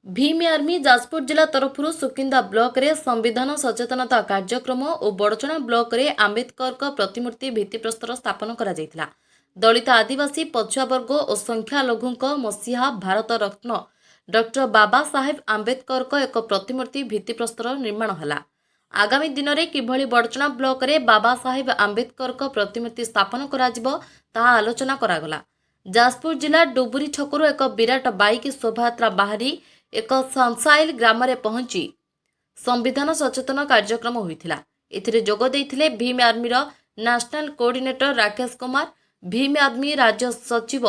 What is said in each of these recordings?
Bhima army Jajpur ଜିଲ୍ଲା ତରଫରୁ ସୁକିନ୍ଦା ବ୍ଲକରେ ସମ୍ବିଧାନ ସଚେତନତା କାର୍ଯ୍ୟକ୍ରମ ଓ ବଡ଼ଚଣା ବ୍ଲକରେ ଆମ୍ବେଦକରଙ୍କ ପ୍ରତିମୂର୍ତ୍ତି ଭିତ୍ତିପ୍ରସ୍ତର ସ୍ଥାପନ କରାଯାଇଥିଲା। ଦଳିତ, ଆଦିବାସୀ, ପଛୁଆ ବର୍ଗ ଓ ସଂଖ୍ୟାଲଘୁଙ୍କ ମସିହା ଭାରତ ରତ୍ନ ଡକ୍ଟର ବାବା ସାହେବ ଆମ୍ବେଦକରଙ୍କ ଏକ ପ୍ରତିମୂର୍ତ୍ତି ଭିତ୍ତିପ୍ରସ୍ତର ନିର୍ମାଣ ହେଲା। ଆଗାମୀ ଦିନରେ କିଭଳି ବଡ଼ଚଣା ବ୍ଲକରେ ବାବା ସାହେବ ଆମ୍ବେଦକରଙ୍କ ପ୍ରତିମୂର୍ତ୍ତି ସ୍ଥାପନ କରାଯିବ, ତାହା ଆଲୋଚନା କରାଗଲା। ଯାଜପୁର ଜିଲ୍ଲା ଡୁବୁରି ଛକରୁ ଏକ ବିରାଟ ବାଇକ୍ ଶୋଭାଯାତ୍ରା ବାହାରି ଏକ ସଂସାଇଲ ଗ୍ରାମରେ ପହଞ୍ଚି ସମ୍ବିଧାନ ସଚେତନ କାର୍ଯ୍ୟକ୍ରମ ହୋଇଥିଲା। ଏଥିରେ ଯୋଗ ଦେଇଥିଲେ ଭୀମ ଆର୍ମିର national coordinator Rakesh Kumar, Bhim army ରାଜ୍ୟ ସଚିବ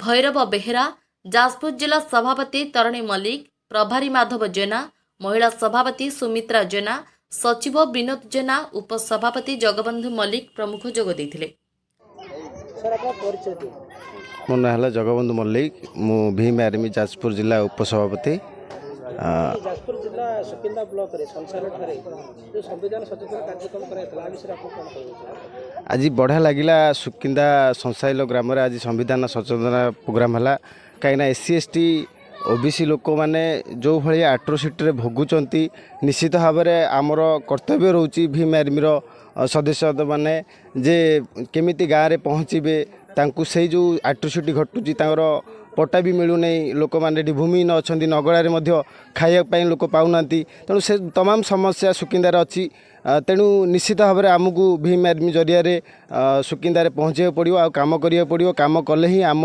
ଭୈରବ ବେହେରା, ଯାଜପୁର ଜିଲ୍ଲା ସଭାପତି ତରଣୀ ମଲ୍ଲିକ, ପ୍ରଭାରୀ ମାଧବ ଜେନା, ମହିଳା ସଭାପତି ସୁମିତ୍ରା ଜେନା, ସଚିବ ବିନୋଦ ଜେନା, ଉପସଭାପତି ଜଗବନ୍ଧୁ ମଲ୍ଲିକ ପ୍ରମୁଖ ଯୋଗ ଦେଇଥିଲେ। ସାର୍, ଆପଣ ପରିଚୟ ଦିଅନ୍ତୁ। ମୋ ନାଁ ହେଲା ଜଗବନ୍ଧୁ ମଲ୍ଲିକ। ମୁଁ ଭୀମ ଆର୍ମି ଯାଜପୁର ଜିଲ୍ଲା ଉପସଭାପତି। ଯାଜପୁର ଜିଲ୍ଲା ସୁକିନ୍ଦା ବ୍ଲକରେ ସଂସାରଠାରେ ଯେଉଁ ସମ୍ବିଧାନ ସଚେତନ କାର୍ଯ୍ୟକ୍ରମ କରାଯାଇଥିଲା, ଆ ବିଷୟରେ ଆପଣ କ'ଣ କହିବେ? ଆଜି ବଢ଼ିଆ ଲାଗିଲା। ସୁକିନ୍ଦା ସଂସାଇଲ ଗ୍ରାମରେ ଆଜି ସମ୍ବିଧାନ ସଚେତନ ପ୍ରୋଗ୍ରାମ ହେଲା, କାହିଁକିନା ଏସ୍ ସି, ଏସ୍ ଟି, ଓ ବି ସି ଲୋକମାନେ ଯେଉଁ ଭଳିଆ ଆଟ୍ରୋସିଟିରେ ଭୋଗୁଛନ୍ତି, ନିଶ୍ଚିତ ଭାବରେ ଆମର କର୍ତ୍ତବ୍ୟ ରହୁଛି ଭୀମ ଆର୍ମିର ସଦସ୍ୟମାନେ ଯେ କେମିତି ଗାଁରେ ପହଞ୍ଚିବେ। ତାଙ୍କୁ ସେଇ ଯେଉଁ ଆଟ୍ରୋସିଟି ଘଟୁଛି, ତାଙ୍କର ପଟ୍ଟା ବି ମିଳୁନାହିଁ, ଲୋକମାନେ ଏଠି ଭୂମିହୀନ ଅଛନ୍ତି, ନଗଡ଼ାରେ ମଧ୍ୟ ଖାଇବା ପାଇଁ ଲୋକ ପାଉନାହାନ୍ତି। ତେଣୁ ସେ ତମାମ ସମସ୍ୟା ସୁକିନ୍ଦାରେ ଅଛି। ତେଣୁ ନିଶ୍ଚିତ ଭାବରେ ଆମକୁ ଭୀମ ଆର୍ମି ଜରିଆରେ ସୁକିନ୍ଦାରେ ପହଞ୍ଚିବାକୁ ପଡ଼ିବ ଆଉ କାମ କରିବାକୁ ପଡ଼ିବ। କାମ କଲେ ହିଁ ଆମ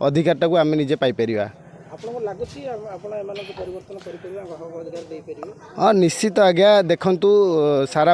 ଅଧିକାରଟାକୁ ଆମେ ନିଜେ ପାଇପାରିବା। ଆପଣଙ୍କୁ ଲାଗୁଛି ଆପଣ ଏମାନଙ୍କୁ ପରିବର୍ତ୍ତନ କରିପାରିବେ, ହକ ଅଧିକାର ଦେଇପାରିବେ? ହଁ, ନିଶ୍ଚିତ ଆଜ୍ଞା। ଦେଖନ୍ତୁ, ସାରା